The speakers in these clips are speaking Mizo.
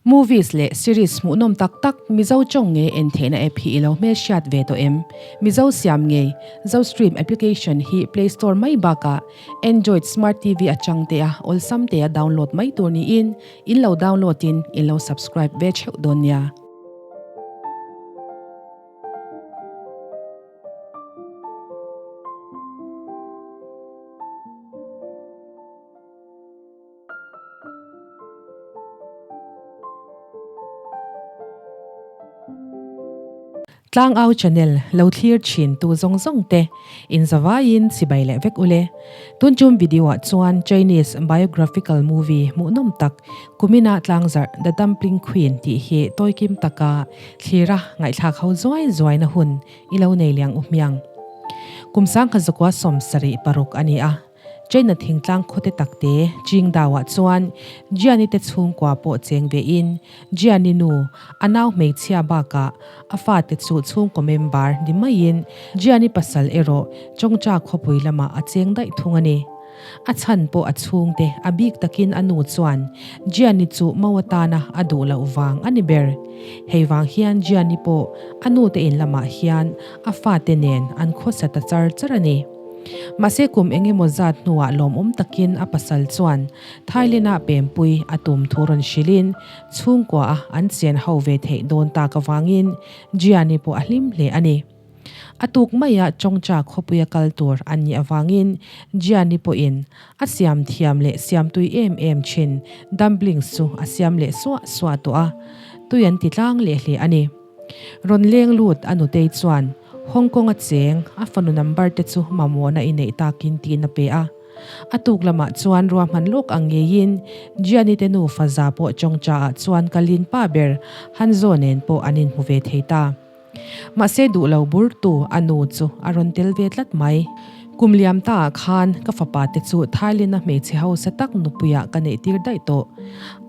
Movies leh series hmuhnawm tak tak Mizo tawng nge en theihna app hi i lo hmelhriat ve tawh em? Mizo siam ngei Zostream application hi Play Store mai bakah Android Smart TV atang te a awlsam te a download mai tur niin in lo download in in lo subscribe ve theuh dawn nia. Tlangau channel lo thlir thin tu zawng zawng te in zavaiin chibai leh vek ule. Tun chum video ah chuan Chinese biographical movie hmuhnawm tak kumina tlangzarh The Dumpling Queen tih hi tawikim taka thlira ngaihthlak ho zuai zuai na hun i lo nei liang u hmiang. Kum sangkhat zakua 76 a ni a. China thingtlang khawte takte Qingdao ah chuan Jiani te chhungkua pawh cheng ve in Jiani nu a nau hmeichhia bakah a fate chu chhungkaw member ni maiin Jiani pasal erawh Chongcha khawpui lamah a cheng daih thung a ni. A chhan pawh a chhungte a bik takin a nu chuan Jiani chu mau atana a duh loh vang a ni ber. Hei vang hian Jiani pawh a nute in lamah hian a fate nen an khawsa ta char char a ni. Mahse kum eng emaw zat hnuah lawmawm takin a pasal chuan Thailand-ah pempui a tum thu rawn hrilhin chhungkua a an chen ho ve theih dawn tak avangin Gianni pawh a hlim hle a ni. A tuk maiah Chongcha khawpuia kal tur an nih avangin Gianni pawhin a siam thiam leh siam tui em em thin dumplings chu a siam leh suah suah tawh a, tui an ti tlang leh hle a ni. Rawn leng lut a nutei chuan Hong Kong a cheng a fanu number te chu mamawhna i neih takin tiin a pe a. A tuk lamah chuan ruahman lawk ang ngeiin Gianni te nu Faza pawh Chongcha ah chuan kalin pa ber Hanzo nen pawh an inhmu ve thei ta. Mahse duh lo bur tu a nu chu a rawn tel ve tlat mai. Kum liam ta ah khan ka fapa te chu Thailand a hmeichhe hausa tak nupuiah ka neih tir daih tawh.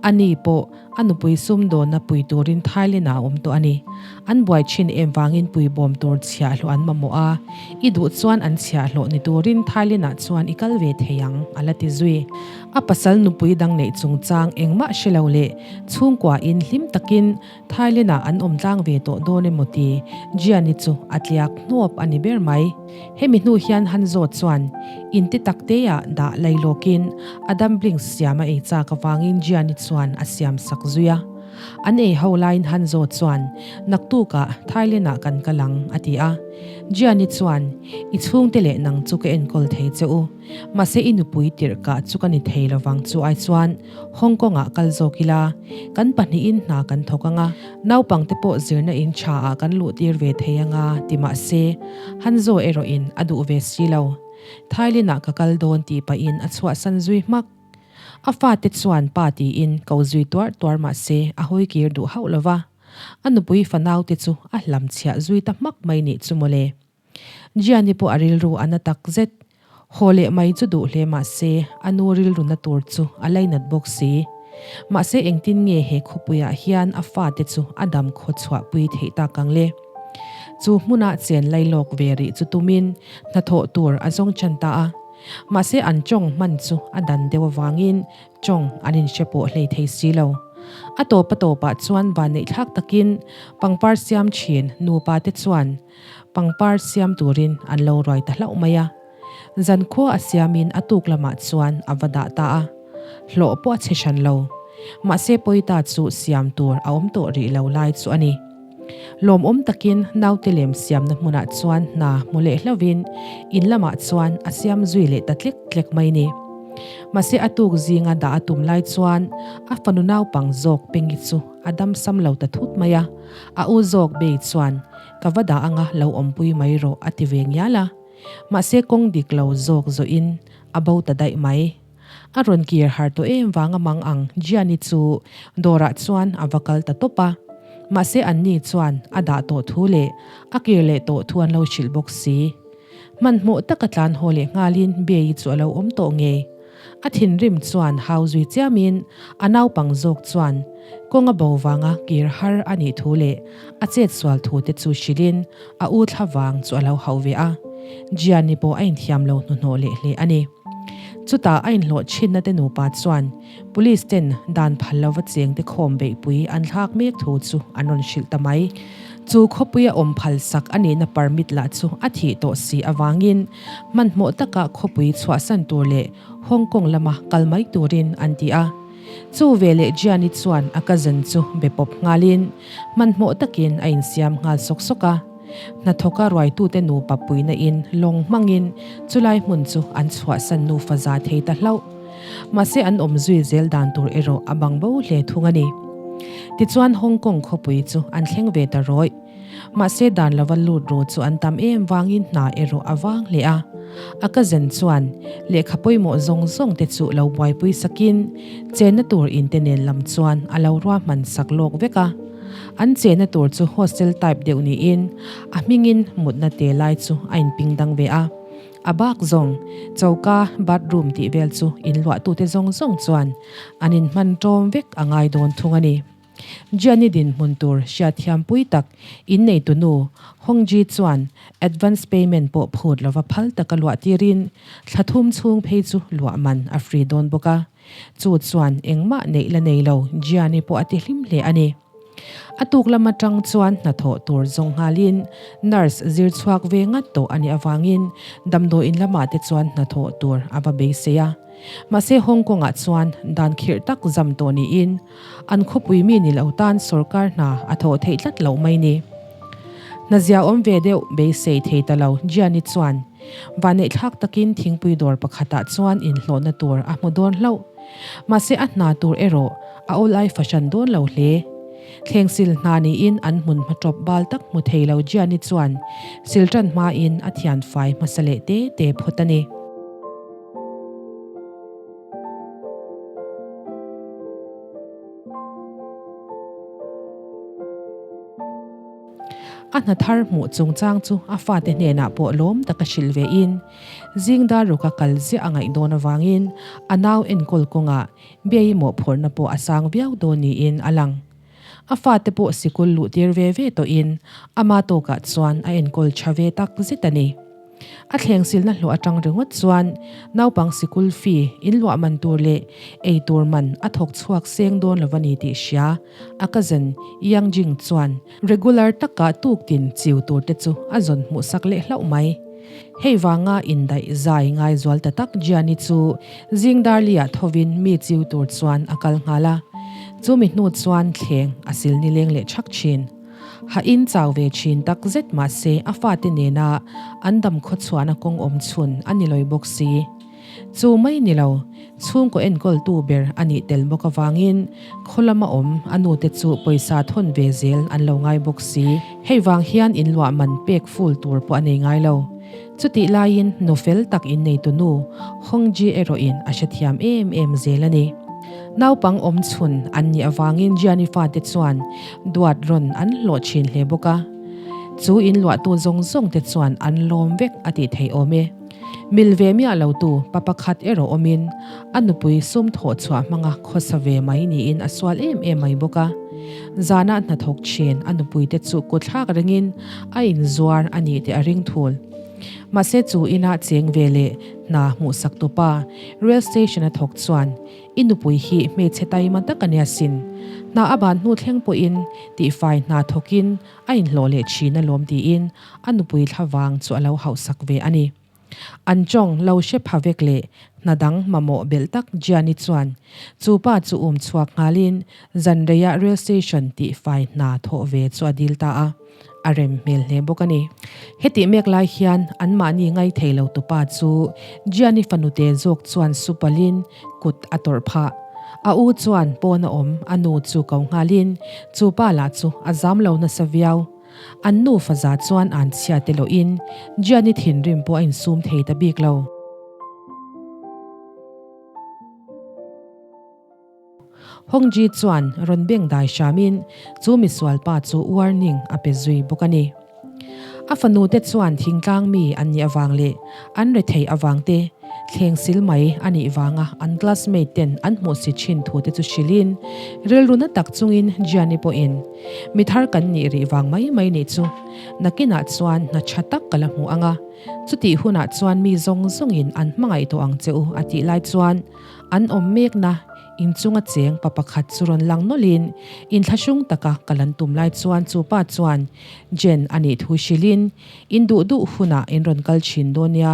Ani pawh A nupui sumdawnna pui turin Thailand ah a awm tawh a ni. An buai thin em vangin pui bawm tur chhiahhlawh an mamawh a, i duh chuan an chhiahhlawh ni turin Thailand ah chuan i kal ve thei ang, a la ti zui. A pasal nupui dang neih chungchang engmah hre lo leh chhungkua in hlim takin Thailand ah an awm tlang ve tawh dawn emaw ti Gianni chu a tliak hnuap a ni ber mai. Hemi hnu hian Hanzo chuan in ti tak te ah dah lai lawkin a dumplings siam a ei chak avangin Gianni chuan a siam sak zui a. An ei ho laiin Hanzo chuan, Naktukah Thailand ah kan kal ang, a ti a. Gianni chuan, I chhungte leh nang chu ka enkawl thei che u. Mahse i nupui tirh kah chu ka ni thei lovang chu ai chuan Hong Kong ah kal zawk ila, kan pahnihin hna kan thawk anga, naupangte pawh zirna in tha ah kan luh tir ve thei anga ti mahse Hanzo erawh in a duh ve si lo. Thailand ah ka kal dawn tih pahin a chhuahsan zui hmak. A fate chuan pa tiin ko zui tuar tuar mahse a hawi kir duh hauh lova, a nupui fanaute chu a hlamchhiah zui ta hmak mai nih chu mawle. Gianni pawh a rilru a na tak zet. Haw leh mai chu duh hle mah se, a nu rilru na tur chu a lainat bawk si. Mahse engtin nge he khawpuiah hian a fate chu a dam khaw chhuahpui theih tak ang le? Chu hmuna chen lailawk ve rih chu tumin hnathawh tur a zawng chan ta a. Mahse an tawng hman chu a dan deuh avangin tawng an inhre pawh hlei thei si lo. A tawp a tawpah chuan vanneihthlak takin pangpar siam thin nupa te chuan Pangpar siam turin an lo ruai ta hlauh mai a. Zankhua a siamin a tuk lamah chuan a va dah ta a. Hlawh pawh a chhe hran lo. Mahse pawita chu siam tur a awm tawh rih lo lai chu a ni. Lawmawm takin naute lem siamna hmunah chuan hna hmu leh hlauhin in lamah chuan a siam zui leh ta tlek tlek mai ni. Mahse a tuk zinga dah a tum lai chuan a fanu naupang zawk Pengi chu a dam sam lo ta thut mai a. A u zawk Bei chuan Ka va dah anga lo awmpui mai rawh a ti ve ngial a. Mahse kawng dik lo zawk zawhin a bo ta daih mai. A rawn kir har tawh em vanga mang ang Gianni chu dawrah chuan a va kal ta tawp a. Mahse anni chuan a dah tawh thu leh a kir leh tawh thu an lo hrilh bawk si. Hmanhmawh taka tlan haw leh nghalin Bei chu a lo awm tawh ngei. A thinrim chuan hau zui chiamin a naupang zawk chuan kawng a bo vanga kir har a nih thu leh a chet sual thu te chu hrilhin a u thla vang chu a lo hauh ve a. Gianni pawh a inthiam lo hnuhnawh leh hle a ni. Chutah a inhlawh chhinna te nupa chuan Police ten dan phal lova chengte khawm beihpui an thlak mek thu chu an rawn hrilh ta mai. Chu khawpuia awm phal sak a nihna permit lah chu a thih tawh si avangin hmanhmawh taka khawpui chhuahsan tur leh Hong Kong lama kal mai turin an ti a. Chu veleh Gianni chuan a cousin chu be pawp nghalin hmanhmawh takin a insiam nghal sawk sawk a. Hnathawka ruaitute nupa puina in lawng hmangin chulai hmun chu an chhuahsan nufa za thei ta hlauh. Mahse an awm zui zel dan tur erawh a bang bo hle thung a ni. Tichuan Hong Kong khawpui chu an thleng ve ta rawih. Mahse dan lova lut ru chu an tam em vangin hna erawh a vang hle a. A cousin chuan lehkha pawimawh zawng zawng te chu lo buaipui sakin chenna tur inte nen lam chuan a lo ruahman sak lawk vek a. An chenna tur chu hostel type deuh niin a hmingin mutna te lai chu a inping dang ve a. A bak zawng, choka, bathroom tih vel chu inluahtute zawng zawng chuan an inhman ṭawm vek a ngai dawn thung a ni. Gianni dinhmun tur hriatthiampui tak inneitu nu Hongji chuan advance payment pawh phut lova phal taka luah tirin thla thum chhung phei chu luah man a free dawn bawk a. Chu chuan engmah neih la nei lo Gianni pawh a ti hlim hle a ni. A tuk lam atang chuan hnathawh tur zawng nghalin nurse zir chhuak ve ngat tawh a nih avangin damdawiin lamah te chuan hnathawh tur a va beisei a. Mahse Hong Kong ah chuan dan khirh tak zam tawh niin an khawpui mi ni lo tan sorkar hna a thawh theih tlat loh mai ni. Hna zia awm ve deuh beisei thei ta lo Gianni chuan vaneihthlak takin thingpui dawr pakhatah chuan inhlawhna tur a hmu dawn hlauh. Mahse a hna tur erawh a awlai fahran dawn lo hle. Thleng sil hna niin an hmun hma tawp bal tak hmu thei lo Gianni chuan sil tan hmain a thian fai hmasa leh te te phawt a ni. A hna thar hmuh chungchang chu a fate hnenah pawh lawm taka hrilh vein Zing dar ruka kal ziah a ngaih dawn avangin a nau enkawl kawngah biaii mawhphurhna pawh a sang viau dawn niin a lang. A fate pawh sikul luh tir ve ve tawhin ama tawkah chuan a enkawl tha ve tak zet a ni. A thleng silna hlawh atang ringawt chuan naupang sikul fee, inluah man tur leh ei tur man a thawk chhuak seng dawn lo a ni tih hria a cousin Yang Jing chuan Regular taka tuktin chiu tur te chu a zawn hmuhsak leh hlauh mai. Hei vanga indaih zai ngai zual ta tak Gianni chu zing darliah thovin mi chiu tur chuan a kal nghal a. Chu mi hnu chuan thleng a sil nileng leh thak thin. Ha in chau ve thin tak zet mahse a fate nena an dam khawchhuahna kawng awm chhun a ni lawi bawk si. Chu mai ni lo, chhungkaw enkawltu ber a nih tel bawk avangin khaw lama awm a nute chu pawisa thawn ve zel an lo ngai bawk si. Hei vang hian inluah man pek ful tur pawh a nei ngai lo. Chutih laiin nu fel tak inneitu nu Hongji erawhin a hrethiam em em zel a ni. Naupang awm chhun an nih avangin Jiani fate chuan duat rawn an hlawh thin hle bawk a. Chu inluahtu zawng zawngte chuan an lawm vek a tih theih awm e. Mil ve miah lo tu pa pakhat erawh awmin a nupui sum thawh chhuah hmanga khawsa ve mai niin a sual em em mai bawk a. Zanah hnathawk thin a nupui te chu kutthlak ringin a inzuar a nih tih a ring thul. Mahse chu inah cheng ve leh hna hmuhsak tu pa rail station a thawk chuan i nupui hi hmeichhe taima tak a nia sin. Hna a ban hnu thleng pawhin tihfai hna thawkin a inhlawh leh thin alawm tiin a nupui thlavang chu a lo hauhsak ve a ni. An tawng lo hre pha vek leh hna dang mamawh belh tak Gianni chuan chu pa chu um chhuak nghalin zanreiah rail station tih fai hna thawh ve chu a dil ta a, a rem hmel hle bawk a ni. Hetih mek lai hian anmahni ngaithei lo tupa chu Gianni fanute zawk chuan supalin kut a tawrh phah. A u chuan pawn a awm a nu chu ko nghalin chu pa lah chu a zam lo nasa viau. An nufa za chuan an chhia te lohin Gianni thinrim pawh a insum thei ta bik lo. Hongji chuan rawn beng dai hramin chu misual pa chu warning a pe zui bawk a ni. A fanu te chuan thingtlang mi an nih avang leh an rethei avang te, thleng sil mai a nih vanga an classmate ten an hmuh si thin thu te chu hrilhin rilru na tak chungin Gianni pawhin mi thar kan nih rih vang mai mai nih chu nakinah chuan hna tha tak ka la hmu ang a, chutih hunah chuan mi zawng zawngin an hmangaih tawh ang che u a tih lai chuan an awm mekna Inchunga cheng pa pakhat chu rawn lang nawlhin inthlahrung taka kal an tum lai chuan chu pa chuan Jen a nih thu hrilhin, In duh duh hunah in rawn kal thin dawn nia.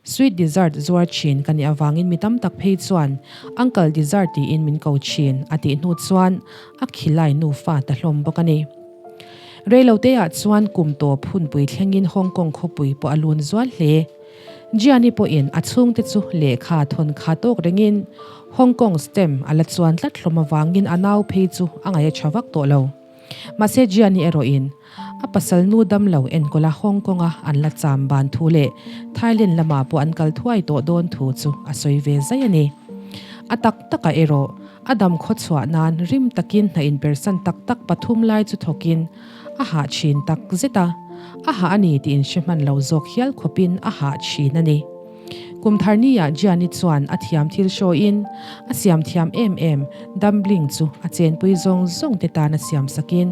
Sweet dessert zuar thin ka nih avangin mi tam tak phei chuan Uncle Dessert tiin min ko thin a tih hnu chuan a khilai nufa ta hlawm bawk a ni. Reiloteah chuan kum tawp hunpui thlengin Hong Kong khawpui pawh a lun zual hle. Gianni pawhin a chhungte chu lehkha thawn kha tawk rengin Hong Kong stem a la chuan tlat hlawm avangin a nau phei chu a ngaih a tha vak tawh lo. Mahse Gianni erawhin a pasal nu dam lo enkawla Hong Kong-a an la cham ban thu leh Thailand lamah pawh an kal thuai tawh dawn thu chu a sawi ve zai a ni. A tak takah erawh a dam khawchhuah nan rim takin hna inpersan tak tak pathum lai chu thawkin A hah thin tak zet a, a hah a ni tih in hre hman lo zawk hial khawpin a hah thin a ni. Kum thar niah Gianni chuan a thiam thil hrawiin a siam thiam em em dumpling chu a chenpui zawng zawng te tan a siam sakin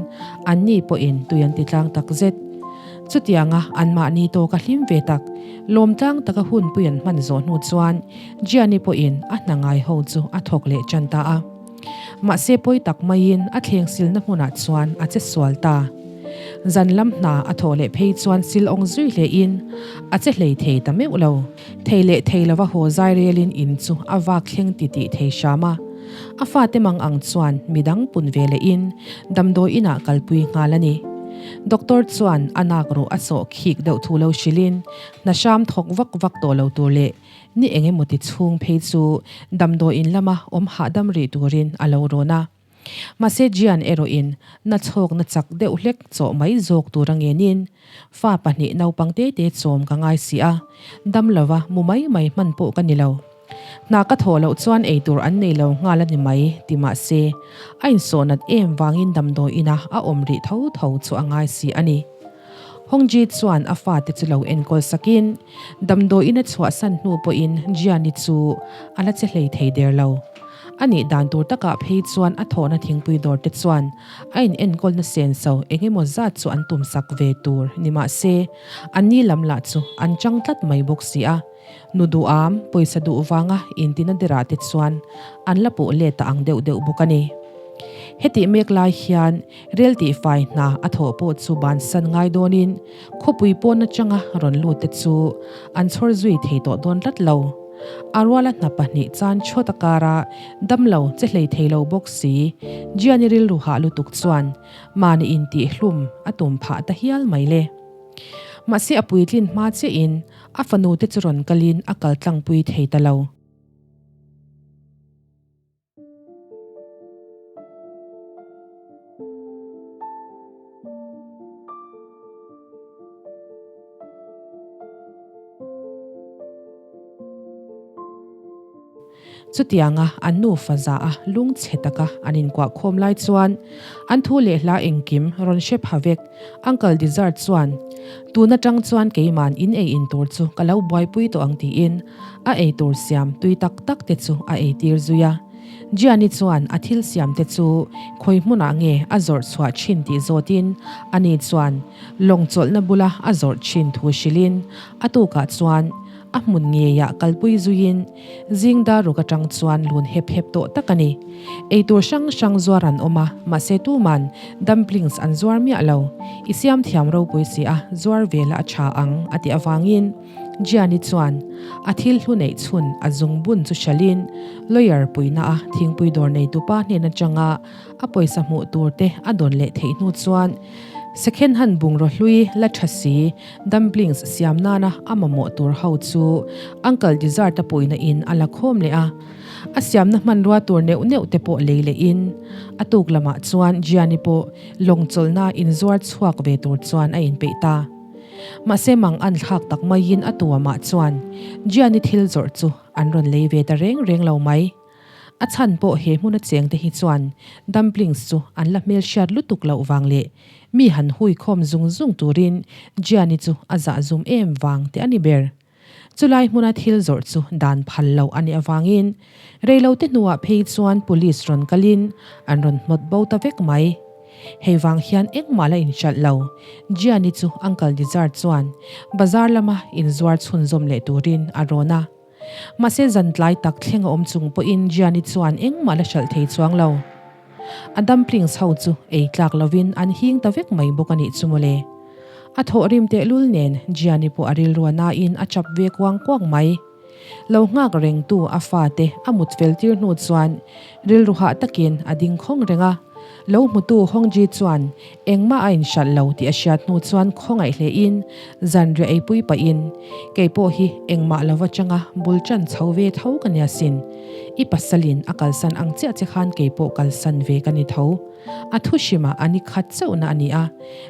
anni pawhin tui an ti tlang tak zet. Chutianga anmahni tawka hlim ve tak, lawm tlang taka hunpui an hman zawh hnu chuan Gianni pawhin a hna ngai ho chu a thawk leh tan ta a. Mahse pawi tak maiin a thleng silna hmunah chuan a che sual ta. Zan lam hna a thawh leh phei chuan sil awng zui hlein a che hlei thei ta meuh lo. Thei leh thei lova haw zai relin in chu a vak thleng ti tih thei hram a. A fate mang ang chuan midang pun ve lehin damdawi inah kalpui nghal a ni. Doctor chuan a nak ruh a sawh khik deuh thu lo hrilhin hna hram thawk vak vak tawh lo tur leh Ni eng emaw ti chhung phei chu damdawiin lama awm hahdam rih turin a lo rawn a. Mahse Jian erawhin na chhawkna chak deuh hlek chawh mai zawk tur a ngenin fa pahnih naupang te te chawm ka ngai si a, dam lova mu mai mai hman pawh ka ni lo. Hna ka thawh loh chuan ei tur an nei lo nghal a ni mai ti mahse a insawh nat em vangin damdawiina a awm rih tho tho chu a ngai si a ni. Hongji chuan a fate chu lo enkawl sakin damdawiin a chhuahsan hnu pawhin Jiani chu a la che hlei thei der lo. A nih dan tur takah phei chuan a thawhna thingpui dawr te chuan a in enkawlna senso eng emaw zat chu an tumsak ve tur ni mah se anni lam lah chu an chang tlat mai bawk si a. Nu duham, pawisa duh vanga intina derah te chuan an la puh let ta ang deuh deuh bawk a ni. Hetih mek lai hian rel tihfai hna a thawh pawh chu bansan ngai dawnin khawpui pawn atanga rawn lut te chu an chhawr zui thei tawh dawn tlat lo. A ruala hna pahnih chan chhuat a kara damlo che hlei thei lo bawk si Gianni rilru hah lutuk chuan mahni intihhlum a tum phah ta hial mai le. Mahse a puitlin hma chiahin a fanu te chu rawn kalin a kal tlangpui thei ta lo. Chutianga an nufa za a lungchhe taka an inkuah khawm lai chuan an thu leh hla engkim rawn hre pha vek. Uncle Dessert chuan, Tun atang chuan keiman in ei in tur chu ka lo buaipui tawh ang tiin a ei tur siam tui tak tak te chu a ei tir zui a. Gianni chuan a thil siam te chu khawi hmunah nge a zawrh chhuah thin tih zawtin ani chuan lawng chawlhna bula a zawrh thin thu hrilhin a tukah chuan A hmun ngeiah kalpui zuiin zing dar ruk atang chuan lun hep hep tawh tak a ni. Eitur hrang hrang zuar an awm a, mahse tuman dumplings an zuar miah lo. I siam thiam ropui si a, zuar ve la a tha ang, a tih avangin Gianni chuan a thil hlu neih chhun a zungbun chu hralhin lawyer puina a thingpui dawr neitupa hnen atanga A pawisa hmuh tur te a dawn leh theih hnu chuan second hand bungraw hlui la tha si dumplings siam nana a mamawh tur ho chu Uncle Dessert a puihna in a la khawm leh a. A siamna hmanrua tur neuh neuh te pawh lei leh in a tuk lamah chuan Gianni pawh lawng chawlhna inzuar chhuak ve tur chuan a inpeih ta. Mahse mang an thlak tak maiin a tuamah chuan Gianni thil zawrh chu an rawn lei ve ta reng reng lo mai. A chhan pawh he hmuna chengte hi chuan dumplings chu an la hmelhriat lutuk loh vang leh mi han hui khawm zung zung turin Gianni chu a zah zum em vang te a ni ber. Chulai hmuna thil zawrh chu dan phal loh a nih avangin reilote hnuah phei chuan police rawn kalin an rawn hnawt bo ta vek mai. Hei vang hian engmah la inhralh lo. Gianni chu Uncle Dizard chuan bazar lama inzuar chhunzawm leh turin a rawn a. Mahse zan tlai tak thleng a awm chung pawhin Gianni chuan engmah la hralh thei chuang lo. A dumplings ho chu ei tlak lovin an hing ta vek mai bawk a nih chu mawle. A thawh rim tehlul nen Gianni pawh a rilru a nain a chap ve kuang kuang mai. Lo nghak rengtu a fate a mut fel tir hnu chuan rilru hah takin a ding khawng reng a. Lo hmutu Hongji chuan engmah a inhralh lo tih a hriat hnu chuan khawngaih hlein zanriah eipui pahin, Kei pawh hi engmah lova changa bul ṭan chho ve tho ka nia sin. I pasalin a kalsan ang chiah che khan kei pawh kalsan ve ka ni tho. A thu hrimah a ni khat chauhna a ni a,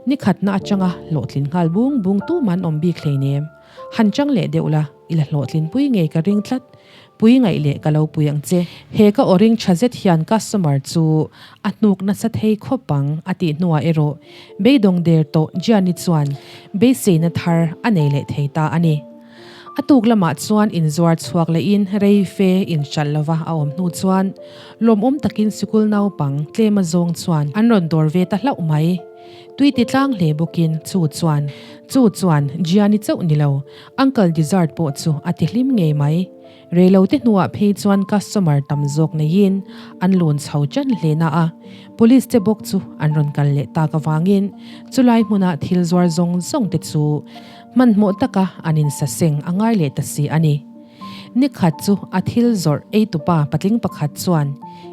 ni khatna atanga hlawhtlin nghal bung bung tuman awm bik hleinem. Han chang leh deuh la, i la hlawhtlinpui ngei ka ring tlat. Pui ngaih leh ka lo pui ang che. He ka aw ring tha zet hian customer chu a hnuk nasa thei khawp ang a tih hnuah erawh beidawng der tawh Gianni chuan beiseina thar a nei leh thei ta a ni. A tuk lamah chuan inzuar chhuak lehin rei fe inhralh lova a awm hnu chuan lawmawm takin sikul naupang tlem azawng chuan an rawn dawr ve ta hlauh mai. Tui ti tlang hle bawkin chu chuan chu chuan Gianni chauh ni lo, Uncle Dessert pawh chu a ti hlim ngei mai. Reilote hnuah phei chuan customer tam zawk neiin an lun chho ṭan hle na a, police te bawk chu an rawn kal leh tak avangin chulai hmuna thil zuar zawng zawng te chu hmanhmawh taka an insaseng a ngai leh ta si a ni. Nikhat chu a thil zawrh eitupa patling pakhat chuan,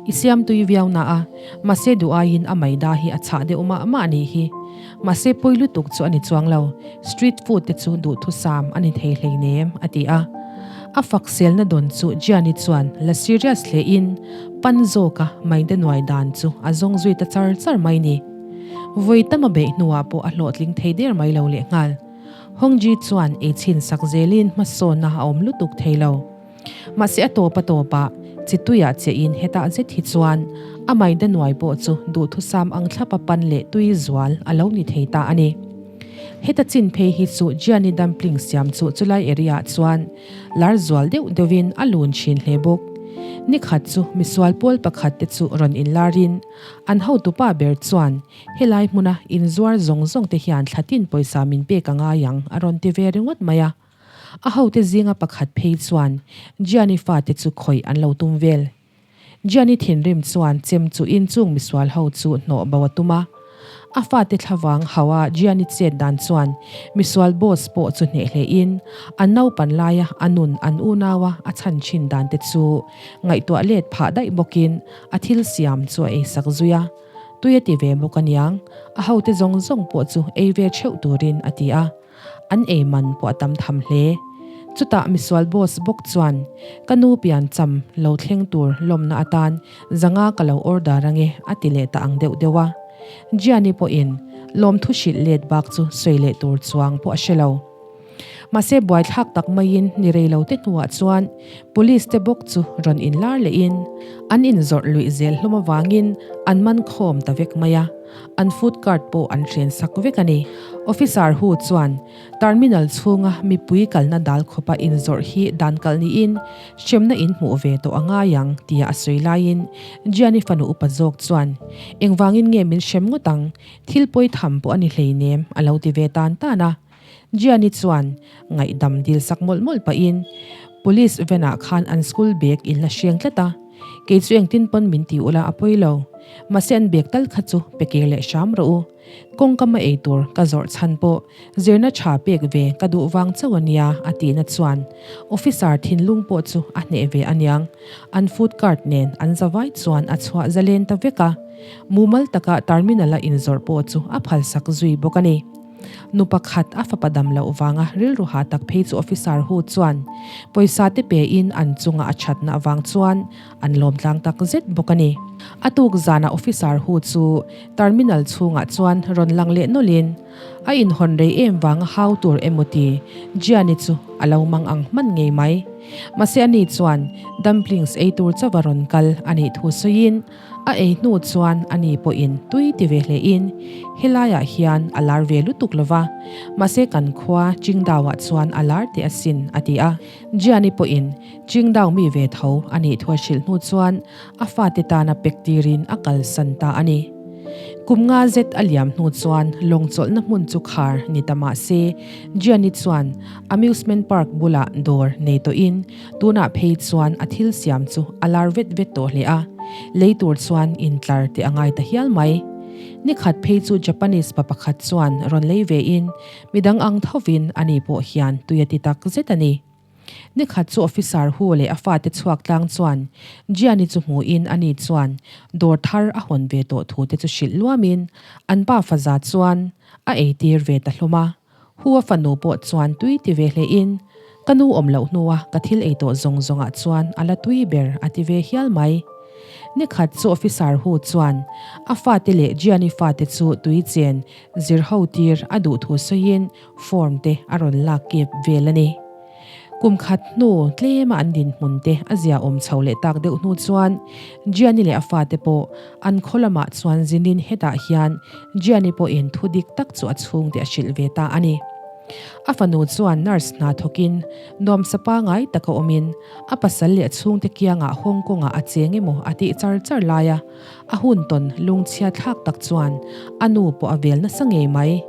I siam tui viau na a, mahse duh aiin a maida hi a chhah deuh mah mah a nih hi. Mahse pawi lutuk chu a ni chuang lo, street food te chu duhthusam a ni thei hleinem, a ti a. A fak selna dawn chu Gianni chuan la serious hlein pan zawka maida nuai dan chu a zawng zui ta char char mai ni. Vawi tam a beih hnuah pawh a hlawhtling thei der mai lo lehnghal. Hongji chuan ei chhin sak zelin hmasawnna a awm lutuk thei lo. Mahse a tawp a tawpah chi tuiah chiahin hetah zet hi chuan a maida nuai pawh chu duhthusam ang thlapa pan leh tui zual a lo ni thei ta a ni. Heta chin phei hi chu Gianni dumpling siam chu chulai area ah chuan lar zual deuh deuhin a lun thin hle bawk. Nikhat chu misual pawl pakhat te chu rawn inlarin an hotupa ber chuan Helai hmuna inzuar zawng zawng te hian thlatin pawisa min pek a ngai ang a rawn ti ve ringawt mai a. A hote zinga pakhat phei chuan Gianni fate chu khawih an lo tum vel. Gianni thinrim chuan chem chu inchung misual ho chu hnawh bo a tum a. A fate thlavang hauha Gianni chet dan chuan misual boss pawh chu hneh hlein an naupan laia a nun an unaua a chhan thin dan te chu ngaihtuah let phah daih bawkin a thil siam chu a eisak zui a. Tui a ti ve bawk aniang, a hote zawng zawng pawh chu ei ve theuh turin a ti a, an ei man pawh a tam tham hle. Chutah misual boss bawk chuan, Ka nu pian cham lo thleng tur lawmna atan zanga ka lo order ange a ti leh ta ang deuh deuh a. Gianni pawhin lawmthu hrilh let bak chu sawi leh tur chuang pawh a hre lo. Mahse buaithlak tak maiin ni rei lo te hnuah chuan Police te bawk chu rawn inlar lehin an inzawrh luih zel hlawm avangin an man khawm ta vek mai a, an food cart pawh an hren sak vek a ni. Officer hu chuan Terminal chhunga mipui kalna dal khawpa inzawrh hi dan kalh niin hremna in hmuh ve tawh a ngai ang tia a sawi laiin Gianni fanu upa zawk chuan Engvangin nge min hrem ngawt ang, thil pawi tham pawh a ni hleinem a lo ti ve tan tan a. Gianni chuan ngaihdam dil sak mawlh mawlh pahin Police van ah khan an school bag in la hreng tlat a, kei chu engtin pawn min ti ula a pawi lo, mahse an bag tal kha chu pe kir leh hram rawh u, kawngka ma ei tur ka zawrh chhan pawh zirna tha pek ve ka duh vang chauh ania a tihna chuan officer thinlung pawh chu a hneh ve aniang, an food cart nen an zavai chuan a chhuah zalen ta vek a, mumal taka terminal a inzawrh pawh chu a phalsak zui bawk a ni. Nu pakhat a fapa dam loh vanga rilru ha tak phei chu officer hu chuan pawisa te pe in an chunga a thatna avang chuan an lawm tlang tak zet bawk a ni. A tuk zanah officer hu chu terminal chhungah chuan rawn lang leh nawlhin a inhawn rei em vanga hau tur emaw ti Gianni chu a lo mang ang hman ngei mai. Mahse ani chuan dumplings ei tur chauha rawn kal a nih thu sawiin a ei hnu chuan ani pawhin tui ti ve hlein helaiah hian a lar ve lutuk lova, mahse kan khua Qingdao-ah chuan a lar teh asin a ti a. Gianni pawhin Qingdao mi ve tho a nih thu a hrilh hnu chuan a fate tana pek tirin a kalsan ta a ni. Kum nga zet a liam hnu chuan lawng chawlhna hmun chu khar ni ta mah se, Gianni chuan amusement park bulah dawr nei tawhin tunah phei chuan a thil siam chu a lar vet vet tawh hle a, lei tur chuan intlar teh a ngai ta hial mai. Ni khat phei chu Japanese pa pakhat chuan rawn lei vein midang ang thovin ani pawh hian tui a ti tak zet a ni. Nikhat chu officer hu leh a fate chhuak tlang chuan Gianni chu hmuhin ani chuan dawr thar a hawn ve tawh thu te chu hrilh luamin an pa faza chuan a eitir ve ta hlawm a. Hu a fanu pawh chuan tui ti ve hlein ka nu awm loh hnua ka thil ei tawh zawng zawngah chuan a la tui ber a ti ve hial mai. Nikhat chu officer hu chuan a fate leh Gianni fate chu tui chen zir ho tir a duh thu sawiin form te a rawn lak kep vel a ni. Kum khat hnu tlema an dinhmun te a zia awm chho leh tak deuh hnu chuan Gianni leh a fate pawh an khaw lamah chuan zinin hetah hian Gianni pawhin thu dik tak chu a chhungte a hrilh ve ta a ni. A fanu chuan nurse hna thawkin nuamsa pangai taka awmin a pasal leh a chhungte kiangah Hong Kong-ah a cheng emaw a tih char char lai a, A hun tawn lungchhia thlak tak chuan a nu pawh a vel nasa ngei mai.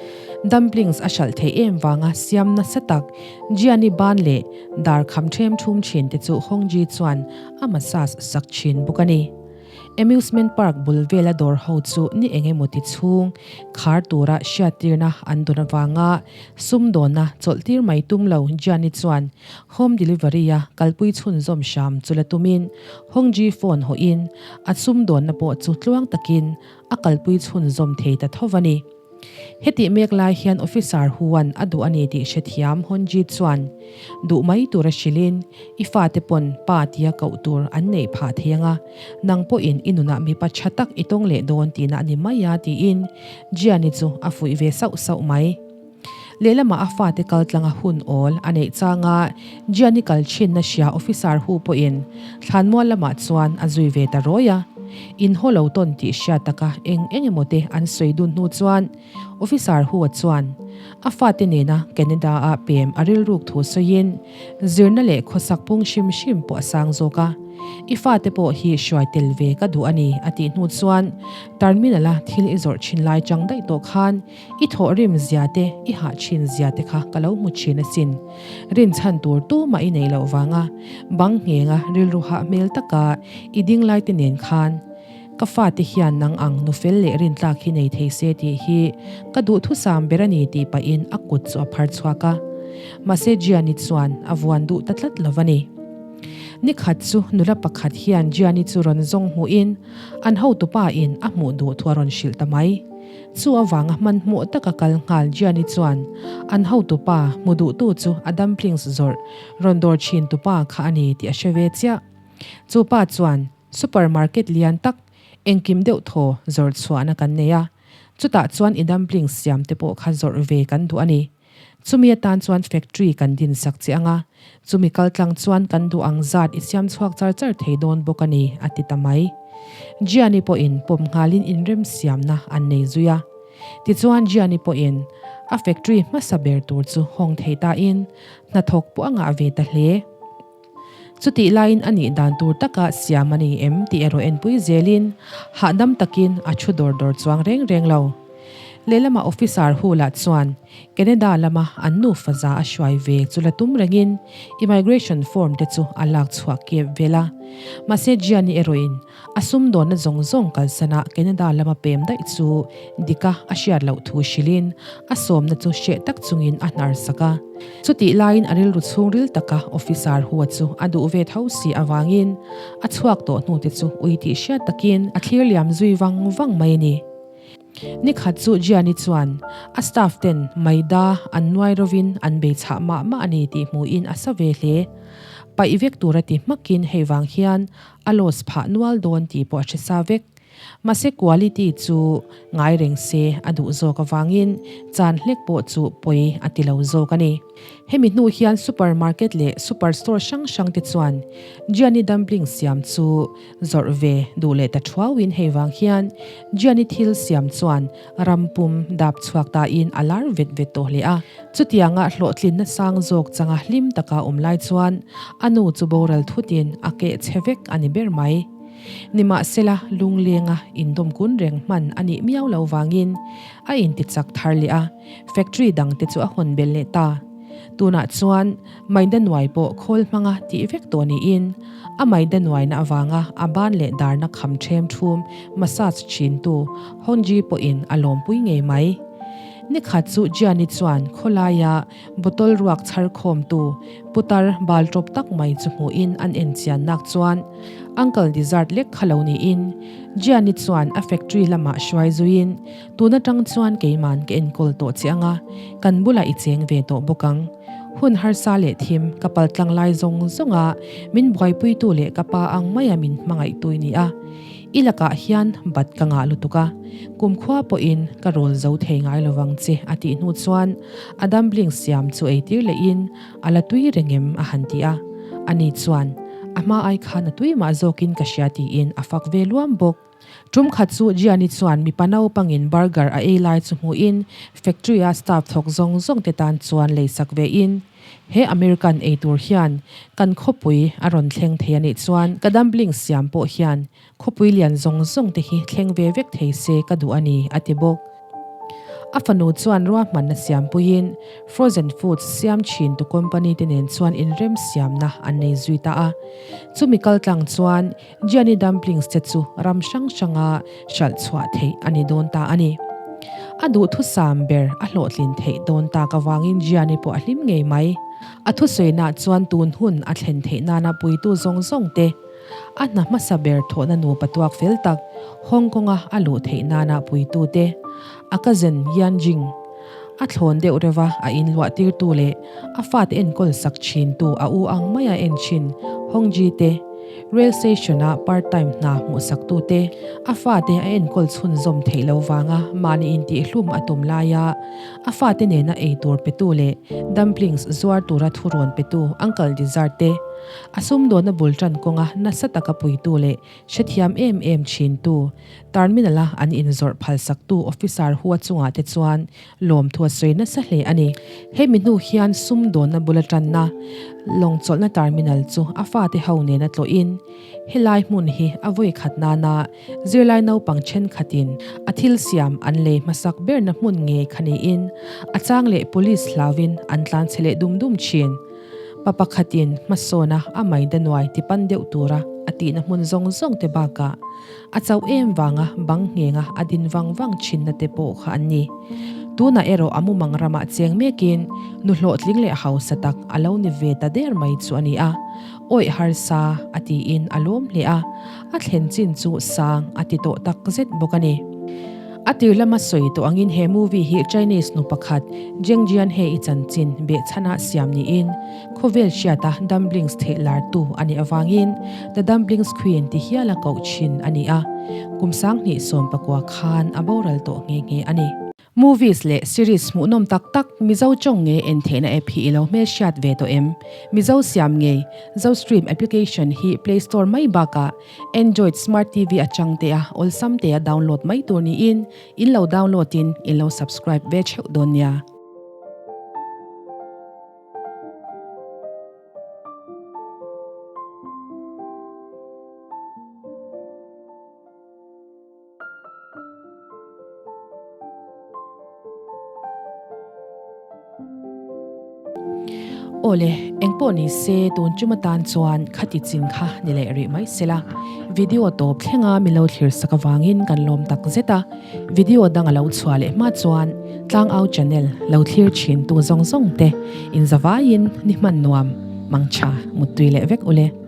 Dumplings a hralh theih em vanga siam nasa tak Gianni ban leh dar kham ṭhem ṭhum ṭhin te chu Hongji chuan a massage sak ṭhin bawk a ni. Amusement park bul vela dawr ho chu ni eng emaw ti chhung khar tura hriattirna an dawn avanga sumdawnna chawlhtir mai tum lo Gianni chuan home delivery-a kalpui chhunzawm hram chu la tumin Hongji phone hawhin a sumdawnna pawh chu tluang takin a kalpui chhunzawm thei ta tho a ni. Hetih mek lai hian Officer Huan a duh a ni tih hrethiam Hongji chuan duh mai tura hrilhin i fate pawn pa tia koh tur an neih phah thei anga nang pawhin i nunah mipa tha tak i tawng leh dawn tihna a ni mai a tiin Gianni chu a fuih ve sauh sauh mai. Lehlamah a fate kal tlanga hun awl a neih changa Gianni kal thinna hria officer hu pawhin thlanmual lamah chuan a zui ve ta rawi a. In haw lo tawn tih hriat taka eng eng emaw te an sawi dun hnu chuan officer hu-a chuan a fate nena Canada-a pem a rilruk thu sawiin zirna leh khawsak pung hrim hrim pawh a sang zawk a. I fate pawh hi hruai tel ve ka duh a ni a tih hnu chuan terminal-a thil i zawrh thin lai chang daih tawh khan I thawh rim zia te, i hah thin zia te kha ka lo hmu thin asin. Rin chhan tur tumah i nei loh vanga bang nghenga rilru hah hmel taka i ding lai te nen khan ka fate hian nang ang nu fel leh rintlak hi nei thei se tih hi ka duhthusam ber a ni tih pahin a kut chu a phar chhuak a. Mahse Gianni chuan a vuan duh ta tlat lo a ni. Nikhat chu nula pakhat hian Gianni chu rawn zawng hmuhin an hotupa in a hmuh duh thu a rawn hrilh ta mai. Chu avanga hmanhmawh taka kal nghal Gianni chuan an hotupa hmu duhtu chu a dumplings zawrh rawn dawr thin tupa kha a ni tih a hre ve chiah. Chu pa chuan supermarket lian tak engkim deuh thaw zawrh chhuahna kan nei a, chutah chuan i dumplings siam te pawh kha zawrh ve kan duh a ni. Chumi atan chuan factory kan din sak che anga, chumi kaltlang chuan kan duh ang zat i siam chhuak char char thei dawn bawk a ni, a ti ta mai. Gianni pawhin pawm nghalin inremsiamna an nei zui a. Tichuan Gianni pawhin a factory hmasa ber tur chu hawng thei tain hnathawk pawh a ngah ve ta hle. Chutih laiin a nih dan tur taka siam a ni em tih erawh enpui zelin hahdam takin a thu dawr dawr chuang reng reng lo. Lehlamah officer hu lah chuan Canada lama an nufa za a hruai ve chu la tum rengin immigration form te chu a lak chhuah kep vel a. Mahse Gianni erawhin a sumdawnna zawng zawng kalsana Canada lama pem daih chu dika a hriat loh thu hrilhin a sawmna chu hreh tak chungin a hnar sak a. Chutih laiin a rilru chhungril taka officer hua chu a duh ve tho si avangin a chhuak tawh hnute chu ui tih hriat takin a thlir liam zui vang vang mai a ni. Nikhat chu Gianni chuan a staff ten maida an nuai rovin an bei chhah mah mah a ni tih hmuhin a sa ve hle. Paih vek tura ti hmakin hei vang hian a loss phah nual dawn tih pawh a hre sa vek. Mahse quality chu ngai reng se a duh zawk avangin chan hlek pawh chu pawi a ti lo zawk a ni. Hemi hnu hian supermarket leh superstore hrang hrang te chuan Gianni dumpling siam chu zawrh ve duh leh ta thuauin hei vang hian Gianni thil siam chuan ram pum dap chhuak tain a lar vet vet tawh hle a. Chutianga hlawhtlinna sang zawk changa hlim taka awm lai chuan a nu chu boral thutin a keh chhe vek a ni ber mai. Nimahsela, lunglenga indawm kun reng hman a nih miau lo vangin a intichak thar leh a, factory dangte chu a hawn belh leh ta. Tunah chuan maida nuai pawh khawl hmanga tih vek tawh niin a maida nuaina avanga a ban leh darna kham ṭhem ṭhum massage ṭhintu Honji pawhin a lawmpui ngei mai. Nikhat chu Gianni chuan khawlaia Bottle ruak chhar khawmtu putar bal tawp tak mai chu hmuhin an en chian nak chuan Uncle Dessert lek kha lo niin Gianni chuan a factory lamah hruai zuiin tun atang chuan keiman ka enkawl tawh che anga kan bulah i cheng ve tawh bawk ang. Hun harsa leh thim ka paltlang lai zawng zawnga min buaipuitu leh ka pa ang maia min hmangaihtu i ni a. I lakah hian bat ka ngah lutuk a, kumkhua pawhin ka rawl zo thei ngai lovang che a tih hnu chuan a dumpling siam chu eitir lehin a la tui reng em a han ti a. Ani chuan, A hma ai khan a tui mah zawkin ka hria tiin a fak ve luam bawk. Tum khat chu Gianni chuan mipa naupangin burger a ei lai chu hmuhin factory-a staff thawk zawng zawng te tan chuan leisak vein, He American ei tur hian kan khawpui a rawn thleng thei a nih chuan ka dumpling siam pawh hian khawpui lian zawng zawng te hi thleng ve vek thei se ka duh a ni, a ti bawk. A fanu chuan ruahmanna siampuiin frozen foods siam thin tu company te nen chuan inrem siamna an nei zui ta a. Chumi kaltlang chuan Gianni dumplings te chu ram hrang hranga hralh chhuah theih a ni dawn ta a ni. A duhthusam ber a hlawhtlin theih dawn tak avangin Gianni pawh a hlim ngei mai. A thusawiinaah chuan tun hun a thlen theih nana puitu zawng zawng te, a hna hmasa ber thawhna nupa tuak fel tak Hong Kong-a a luh theih nana puitu te, a cousin Yan Jing, a thlawn deuh reuha a inluah tirtu leh a fate enkawl sak thintu a u ang maia en thin Hong Ji te, Rail station-a part time hna hmuhsaktu te, a fate a enkawl chhunzawm theih lo vanga mahni intihhlum a tum laia a fate nena ei tur petu leh dumplings zuar tura thurawn petu Uncle Dessert te, a sumdawnna bul tan kawnga nasa taka puitu leh hrethiam em em thintu Terminal-a an inzawrh phalsaktu officer hua chungah te chuan Lawmthu a sawi nasa hle a ni. Hemi hnu hian sumdawnna bula tanna lawng chawlhna terminal chu a fate ho nena tlawhin helai hmun hi a vawi khat nana zirlai naupang thenkhatin a thil siam an lei hmasak berna hmun ngei kha niin a chang leh police hlauin an tlan chhe leh dum dum thin. Pa pakhatin hmasawna a maida nuai tipan deuh tura a tihna hmun zawng zawng te bakah A chauh em vanga bang nghenga a din vang vang thinna te pawh kha an ni. Tunah erawh a mumang ramah cheng mekin nu hlawhtling leh hausa tak a lo ni ve ta der mai chu a ni a. Awih harsa a tiin a lawm hle a, a thlen chin chu sang a ti tawh tak zet bawk a ni. A tir lama sawi tawh angin he movie hi Chinese nu pakhat Zheng Jianhe-i chanchin behchhana siam niin Khawvel hriata dumplings theih lartu a nih avangin The Dumplings Queen ti hiala koh thin a ni a, kum 2019 khan a boral tawh nghe nghe a ni. Movies leh series hmuhnawm tak tak Mizo tawng nge en theihna app hi i lo hmelhriat ve tawh em? Mizo siam ngei Zostream application hi Play Store mai bakah Android Smart TV atang te a awlsam te a download mai tur niin in lo download in in lo subscribe ve theuh dawn nia. Awle, engpawh ni se tun chum atan chuan khati chin kha ni leh rih mai sela. Video tawp thlenga mi lo thlir sak avangin kan lawm tak zet a. Video dang a lo chhuah leh hma chuan Tlangau channel lo thlir thin tu zawng zawng te inzavaiin ni hman nuam mangtha muttui leh vek ule.